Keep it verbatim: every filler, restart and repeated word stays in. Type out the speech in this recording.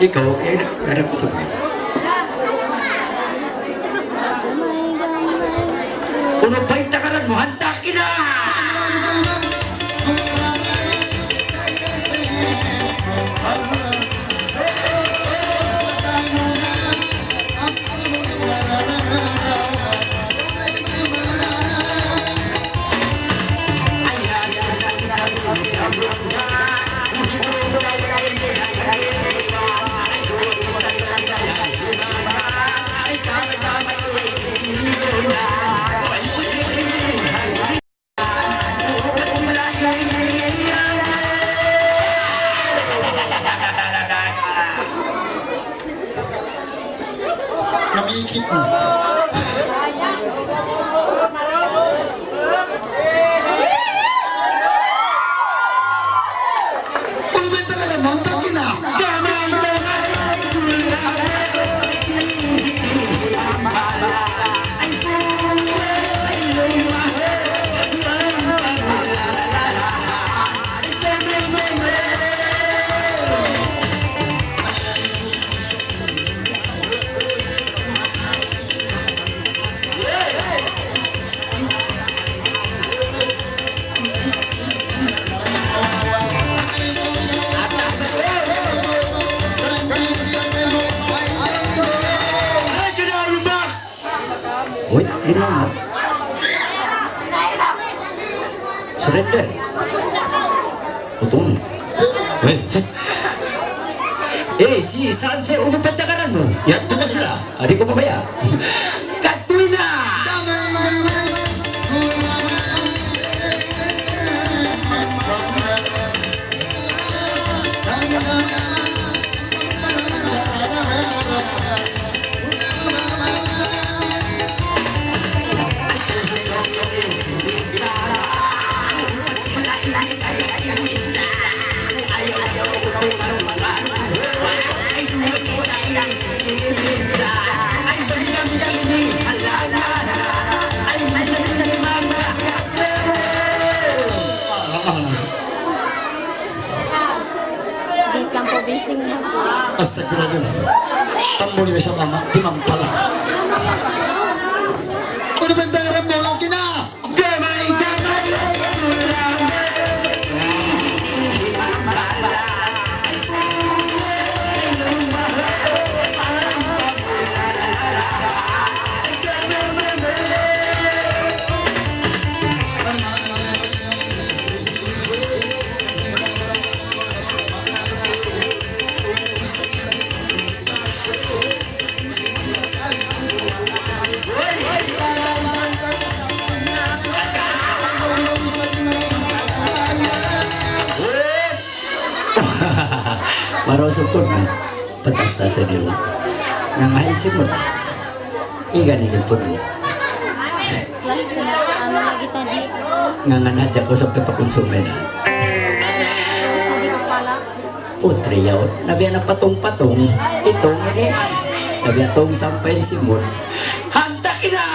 Ikaw, eh, harap ka sa akin. Unu pa in takaran mu? Hantak na! Namikit na. Unu ba in takaran mu? Hantak na! Uy, ginawa mo. Surrender. Utung. Uy. Eh, si Sanse, unu pa in takaran mu? Yadtu na sila. Adi ku mabaya'. Katuy na! Di' lang po bising na po. Astagfirullahaladzim. Tambul ini sama mama, timam pala. Udah bentar, mau lagi na. Marayaw sukul na. Patas-tasan niyu. Nangahin simud. Igan ini pun. Last na, ano lagi tadi? Ngangan hadja ku sampay pakonsume na. Sa di ko pala. Putri yaun. Na biya' na patung-patung. Itung ini. Na biya' tung sampay simud. Hantak na!